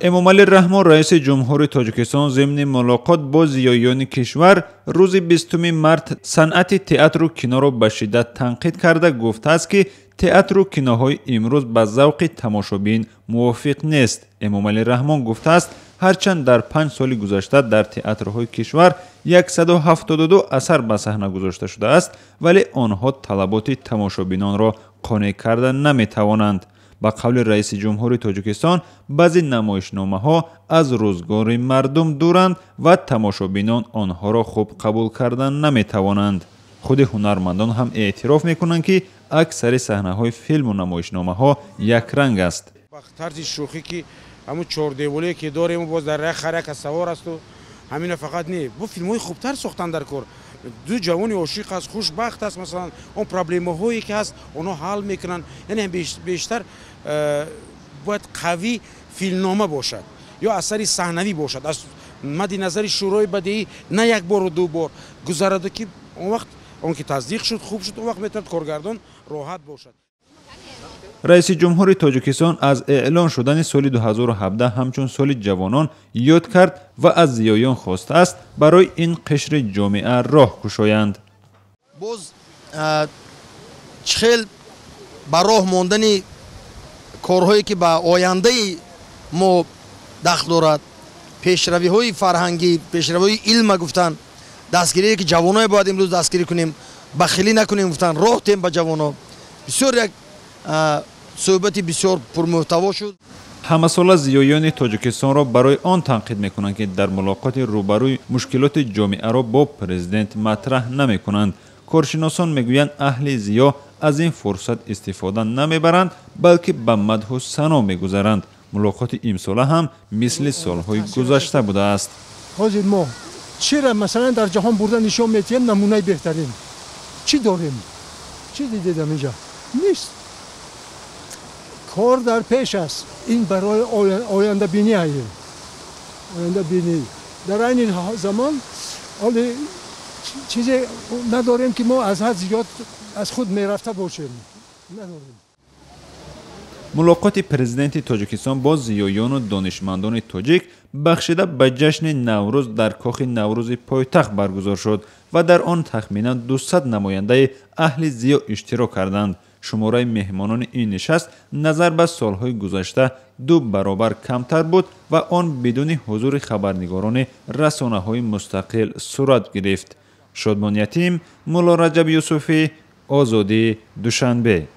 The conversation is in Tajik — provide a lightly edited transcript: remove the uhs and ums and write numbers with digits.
Эмомалӣ Раҳмон, раиси ҷумҳури Тоҷикистон, зимни мулоқот бо зиёиёни кишвар рӯзи 20 март санъати театру киноро ба шиддат танқид карда гуфтааст, ки театру киноҳои имрӯз ба завқи тамошобин мувофиқ нест. Эмомалӣ Раҳмон гуфтааст, ҳарчанд дар 5 соли гузашта дар театрҳои кишвар 172 асар ба саҳна гузошта шудааст, вале онҳо талаботи тамошобинонро қонеъ карда наметавонанд. Ба қавли раиси ҷумҳури Тоҷикистон, баъзе намоишномаҳо аз рӯзгори мардум дуранд ва тамошобинон онҳоро хуб қабул карда наметавонанд. Худи ҳунармандон ҳам эътироф мекунанд, ки аксари саҳнаҳои филму намоишномаҳо якранг аст. Ба тарзи шӯхӣ, ки ҳамун чордеволие ки дорем, боз дар як харака савор асту ҳамина фақат не, бо филмҳои хубтар сохтан дар кор. Ду ҷавони ошиқ аст, хушбахт аст, масалан, он проблемаҳое ки ҳаст, онҳо ҳал мекунанд. Яъне бештар бояд қавӣ филмнома бошад ё асари саҳнавӣ бошад, аз мадди назари Шӯрои бадеӣ на як бору ду бор гузараду, ки он вақт он ки тасдиқ шуд, хуб шуд, он вақт метавонад коргардон роҳат бошад. Раиси ҷумҳури Тоҷикистон аз эълон шудани соли 2017 ҳамчун соли ҷавонон ёд кард ва аз зиёиён хостааст, барои ин қишри ҷомеа роҳ кушоянд. Боз чӣ хел ба роҳ мондани корҳое, ки ба ояндаи мо дахл дорад, пешравиҳои фарҳангӣ, пешравиҳои илма гуфтанд, дастгирие, ки ҷавоное бояд имрӯз дастгирӣ кунем, бахилӣ накунем гуфтанд, роҳ тем ба ҷавоно. Бисёр як суҳбати бисёр пурмуҳтаво шуд. Ҳамасола зиёиёни Тоҷикистонро барои он танқид мекунанд, ки дар мулоқоти рӯбарӯи мушкилоти ҷомеаро бо президент матраҳ намекунанд. Коршиносон мегӯянд, аҳли зиё аз ин фурсат истифода намебаранд, балки ба мадҳу сано мегузаранд. Мулоқоти имсола ҳам мисли солҳои гузашта будааст. Ҳозир мо чира, масалан, дар ҷаҳон бурда нишон метиҳем, намунаи беҳтарин чӣ дорем? Чӣ дидедам инҷа нест. Кор дар пеш аст, ин барои ояндабинӣ ҳаем, ояндабинӣ. Дар айни замон ҳоле чизе надорем, ки мо аз ҳад зиёд аз худ мерафта бошем, надорем. Мулоқоти президенти Тоҷикистон бо зиёёну донишмандони тоҷик, бахшида ба ҷашни Наврӯз, дар кохи Наврӯзи пойтахт баргузор шуд ва дар он тахминан 200 намояндаи аҳли зиё иштирок карданд. Шумораи меҳмонони ин нишаст назар ба солҳои гузашта 2 баробар камтар буд ва он бидуни ҳузури хабарнигорони расонаҳои мустақил сурат гирифт. Шодмон Ятим, Мулло Раҷаб Юсуфӣ, Озодӣ, Душанбе.